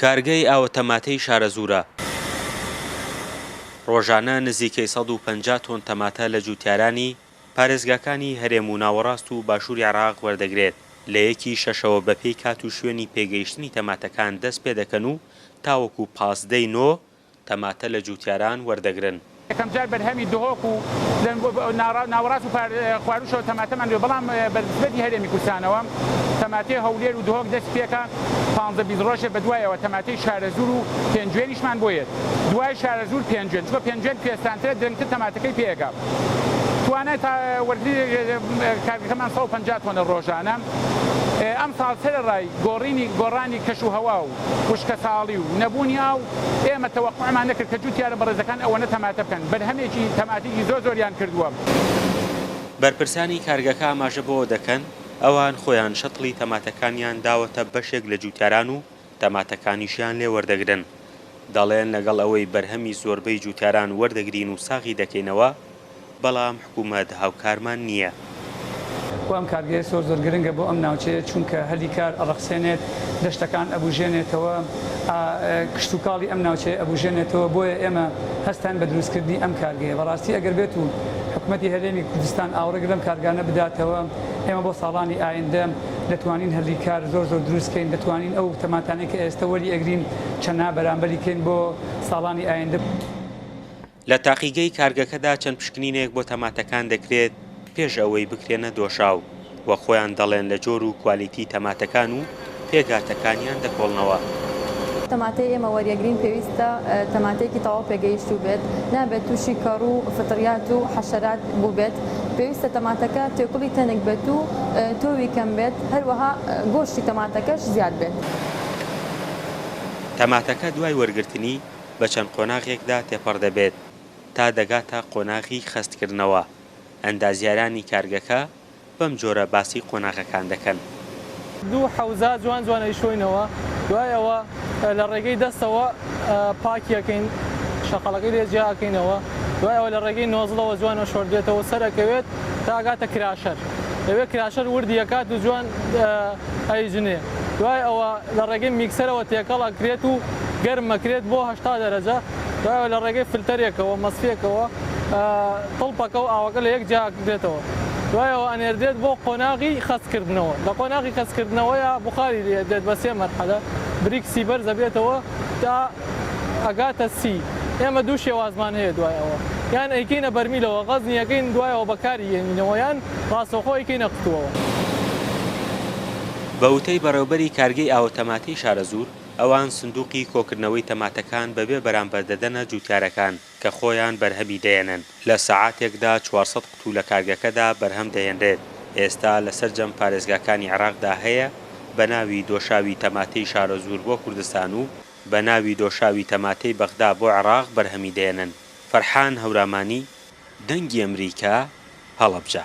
کارگەی ئاوە تەماتەی شارەزوورە، ڕۆژانە نزیکەی 150 تۆن تەماتە لە جووتیارانی پارێزگاکانی هەرێم و ناوەڕاست و باشووری عێراق وەردەگرێت، لە یەکی شەشەوە بەپێی کات و شوێنی پێگەیشتنی تەماتەکان دەست پێدەکەن و تاوەکو پازدەی نۆ تەماتە لە جووتیاران وەردەگرن. یەکەمجار بەرهەمی دهۆک و لە ناوەڕاست و خوارووشەوە تەماتەمان دێت، بەڵام بە نسبەتی هەرێمی کوردستانەوە تەماتەی هەولێر و دهۆک دەست پێکا، پانزە 20 ڕۆژێ بەدوایەوە تەماتەی شارەزوور و پێنجوێنیشمان بۆ یەت، دوای شارەزوور پێنجوێن، چونکە پێنجوێن کوێستانترە درەنگتر تەماتەکەی پێ ئەگا. توانای وەرگری کارگەکەمان 150 تۆنە ڕۆژانە، ئەمساڵ سەرەڕای گۆڕینی گۆڕانی کەش و هەوا و وشکەساڵی و نەبوونی ئاو، ئێمە تەوەقوعمان نەکرد کە جوتیارە بەڕێزەکان ئەوەنە تەماتە بکەن، بەرهەمێکی تەماتەیەکی زۆر زۆریان کردووە. بەرپرسانی کارگەکە ئاماژە بەوە دەکەن، ئەوان خۆیان شەتڵی تەماتەکانیان داوەتە بەشێک لە جوتیاران و تەماتەکانیشیان لێ وەردەگرن. دەڵێن لەگەڵ ئەوەی بەرهەمی زۆربەی جوتیاران وەردەگرین و ساغی دەکەینەوە، بەڵام حکومەت هاوکارمان نییە. وە ئەم کارگەیە زۆر زۆر گرنگە بۆ ئەم ناوچەیە چونکە هەلی کار ئەڕەخسێنێت، دەشتەکان ئەبوژێنێتەوە، کشتوکاڵی ئەم ناوچەیە ئەبوژێنێتەوە، بۆیە ئێمە هەستاین بە دروستکردنی ئەم کارگەیە. بەڕاستی ئەگەر بێت و حکومەتی هەرێمی کوردستان ئاوڕێک لەم کارگانە بداتەوە، ئێمە بۆ ساڵانی ئایندە دەتوانین هەلی کار زۆر زۆر دروست کەین، دەتوانین ئەو تەماتانەی کە ئێستە وەری ئەگرین چەندها بەرامبەری کەین بۆ ساڵانی ئایندە. لە تاقیگەی کارگەکەدا چەند پشکنینێک بۆ تەماتەکان دەکرێت پێش ئەوەی بکرێنە دۆشاو، وەک خۆیان دەڵێن لە جۆر و کوالیتی تەماتەکان و پێکهاتەکانیان دەکۆڵنەوە. تەماتەی ئێمە وەریەگرین پێویستە تەماتەیەکی تەواو پێگەیشتوو بێت، نابێت تووشی کەڕوو و فطریات و حەشەرات بووبێت، پێویستە تەماتەکە تێکوڵی تەنک بێت و تۆوی کەم بێت، هەروەها گۆشتی تەماتەکەش زیاد بێت. تەماتەکە دوای وەرگرتنی بە چەند قۆناغێکدا تێپەڕ دەبێت تا دەگاتە قۆناغی خەستکردنەوە، ئەندازیارانی کارگەکە بەم جۆرە باسی قۆناغەکان دەکەن. دوو حەوزە جوان جوان ئەیشۆینەوە، دوای ئەوە لە ڕێگەی دەستەوە پاکی ئەکەین، شەقەڵەکەی لێ جیا ئەکەینەوە، دوای ئەوە لە ڕێگەی نۆزڵەوە جوان ئەشۆردرێتەوە سەر ئەکەوێت تا ئەگاتە crusher، لەوێ crusher وردی ئەکات و جوان ئەیجنێ، دوای ئەوە لە ڕێگەی mixer ەوە تێکەڵ ئەکرێت و گەرم ئەکرێت بۆ 80 دەرەجە، دوای ئەوە لە ڕێگەی فلتەرێکەوە، مەسفیەکەوە، تڵپەکە و ئاوەکە لە یەک جیا ئەکرێتەوە. دوای ئەوە ئەنێردرێت بۆ قۆناغی خەستکردنەوە. لە قۆناغی خەستکردنەوەیا بوخاری لێ دێت بە سێ مەرحەلە، Brix ی بەرز ئەبێتەوە تا ئەگاتە سی. ئێمە دوو شێوازمان هەیە دوای ئەوە. یان ئەیکەینە بەرمیلەوە غەزنی ئەکەین دوای ئەوە بەکاری یەنینەوە یان ڕاستەوخۆ ئەیکەینە قوتووەوە. بە وتەی بەڕێوبەری کارگەی ئاوە تەماتەی شارەزوور، ئەوان سندوقی کۆکردنەوەی تەماتەکان بەبێ بەرامبەر دەدەنە جوتیارەکان کە خۆیان بەرهەمی دەیەنن، لە سەعاتێکدا 400 قوتوو لە کارگەکەدا بەرهەم دەهێنرێت، ئێستا لە سەرجەم پارێزگاکانی عێراقدا هەیە بە ناوی دۆشاوی تەماتەی شارەزوور بۆ کوردستان و بە ناوی دۆشاوی تەماتەی بەغدا بۆ عێراق بەرهەمی دەیەنن. فەرحان هەورامانی، دەنگی ئەمریکا، هەڵەبجە.